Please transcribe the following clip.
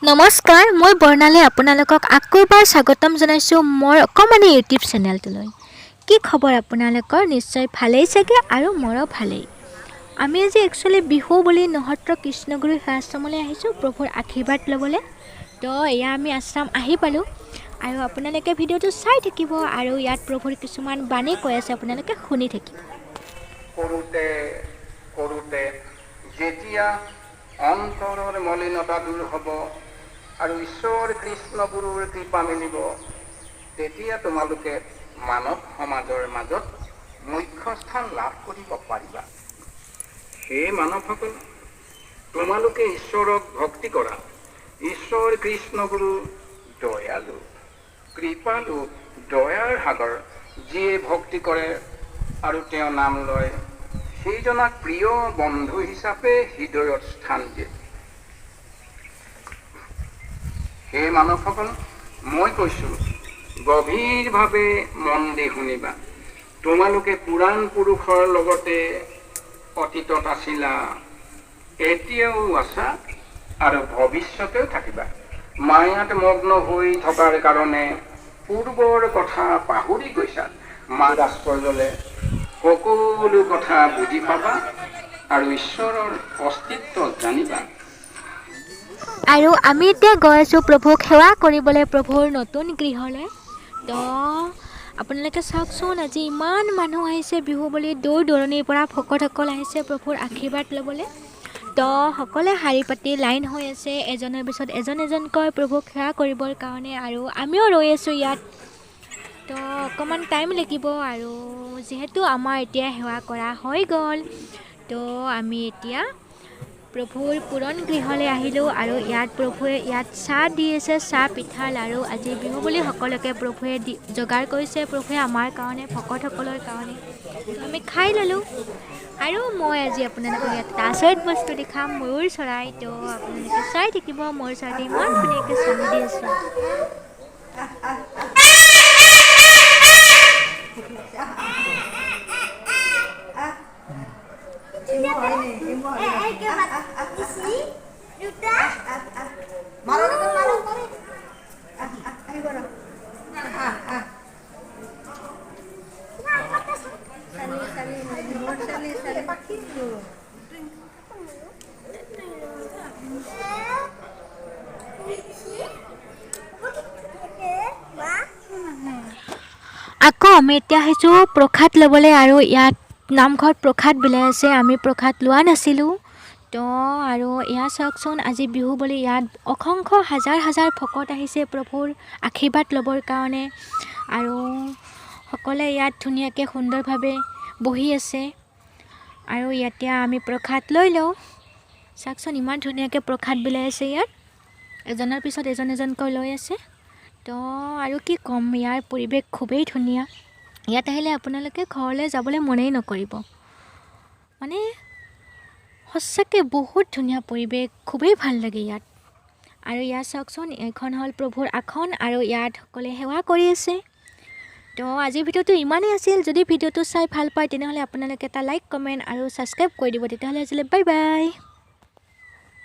নমস্কাৰ, মই বৰ্ণালী আপোনালোকক আকৌ এবাৰ স্বাগতম জনাইছোঁ মোৰ অকণমানি ইউটিউব চেনেলটোলৈ। কি খবৰ আপোনালোকৰ? নিশ্চয় ভালেই চাগে আৰু মোৰো ভালেই। আমি আজি একচুৱেলি বিহু বুলি নসত্ৰ কৃষ্ণগুৰু সেৱাশ্ৰমলৈ আহিছোঁ প্ৰভুৰ আশীৰ্বাদ ল'বলৈ। তো এয়া আমি আশ্ৰম আহি পালোঁ আৰু আপোনালোকে ভিডিঅ'টো চাই থাকিব আৰু ইয়াত প্ৰভুৰ কিছুমান বাণী কৈ আছে, আপোনালোকে শুনি থাকিব। কৰোঁতে কৰোঁতে যেতিয়া অন্তৰৰ মলিনতা দূৰ হ'ব আৰু ঈশ্বৰ কৃষ্ণগুৰুৰ কৃপা মিলিব, তেতিয়া তোমালোকে মানৱ সমাজৰ মাজত মুখ্য স্থান লাভ কৰিব পাৰিবা। হে মানৱসকল, তোমালোকে ঈশ্বৰক ভক্তি কৰা। ঈশ্বৰ কৃষ্ণগুৰু দয়ালু, কৃপালু, দয়াৰ সাগৰ। যিয়ে ভক্তি কৰে আৰু তেওঁ নাম লয়, সেইজনাক প্ৰিয় বন্ধু হিচাপে হৃদয়ত স্থান দিয়ে। হে মানৱসকল, মই কৈছোঁ, গভীৰভাৱে মন দি শুনিবা। তোমালোকে পুৰাণ পুৰুষৰ লগতে অতীতত আছিলা, এতিয়াও আছা আৰু ভৱিষ্যতেও থাকিবা। মায়াত মগ্ন হৈ থকাৰ কাৰণে পূৰ্বৰ কথা পাহৰি গৈছা। মা আশ্ৰয় ল'লে সকলো কথা বুজি পাবা আৰু ঈশ্বৰৰ অস্তিত্ব জানিবা। আৰু আমি এতিয়া গৈ আছোঁ প্ৰভুক সেৱা কৰিবলৈ প্ৰভুৰ নতুন গৃহলৈ। তো আপোনালোকে চাওকচোন, আজি ইমান মানুহ আহিছে বিহু বুলি, দূৰ দূৰণিৰ পৰা ভকতসকল আহিছে প্ৰভুৰ আশীৰ্বাদ ল'বলৈ। তো সকলোৱে শাৰী পাতি লাইন হৈ আছে, এজনৰ পিছত এজন এজনকৈ প্ৰভুক সেৱা কৰিবৰ কাৰণে, আৰু আমিও ৰৈ আছোঁ ইয়াত। তো অকণমান টাইম লাগিব আৰু যিহেতু আমাৰ এতিয়া সেৱা কৰা হৈ গ'ল, তো আমি এতিয়া প্ৰভুৰ পূৰণ গৃহলৈ আহিলোঁ আৰু ইয়াত প্ৰভুৱে ইয়াত চাহ দি আছে, চাহ পিঠা লাড়ু। আজি বিহু বুলি সকলোকে প্ৰভুৱে দি যোগাৰ কৰিছে, প্ৰভুৱে আমাৰ কাৰণে, ভকতসকলৰ কাৰণে। আমি খাই ল'লোঁ আৰু মই আজি আপোনালোকক ইয়াত এটা আচৰিত বস্তু দেখাম, ময়ূৰ চৰাই। তো আপোনালোকে চাই থাকিব, ময়ূৰ চৰাইটো ইমান ধুনীয়াকৈ চানি দি আছে। আকৌ আমি এতিয়া আহিছোঁ প্ৰসাদ ল'বলৈ আৰু ইয়াত নামঘৰত প্ৰসাদ বিলাই আছে। আমি প্ৰসাদ লোৱা নাছিলোঁ। তো আৰু এয়া চাওকচোন, আজি বিহু বুলি ইয়াত অসংখ্য হাজাৰ হাজাৰ ভকত আহিছে প্ৰভুৰ আশীৰ্বাদ ল'বৰ কাৰণে আৰু সকলোৱে ইয়াত ধুনীয়াকৈ সুন্দৰভাৱে বহি আছে আৰু ইয়াতে আমি প্ৰসাদ লৈ লওঁ। চাওকচোন, ইমান ধুনীয়াকৈ প্ৰসাদ বিলাই আছে ইয়াত, এজনৰ পিছত এজন এজনকৈ লৈ আছে। তো আৰু কি ক'ম, ইয়াৰ পৰিৱেশ খুবেই ধুনীয়া। ইয়াত আহিলে আপোনালোকে ঘৰলৈ যাবলৈ মনেই নকৰিব, মানে সঁচাকৈ বহুত ধুনীয়া পৰিৱেশ, খুবেই ভাল লাগে ইয়াত। আৰু ইয়াত চাওকচোন, এইখন হ'ল প্ৰভুৰ আসন আৰু ইয়াত সকলোৱে সেৱা কৰি আছে। তো আজিৰ ভিডিঅ'টো ইমানেই আছিল। যদি ভিডিঅ'টো চাই ভাল পায়, তেনেহ'লে আপোনালোকে এটা লাইক, কমেণ্ট আৰু ছাবস্ক্ৰাইব কৰি দিব। তেতিয়াহ'লে আজিলৈ বাই বাই।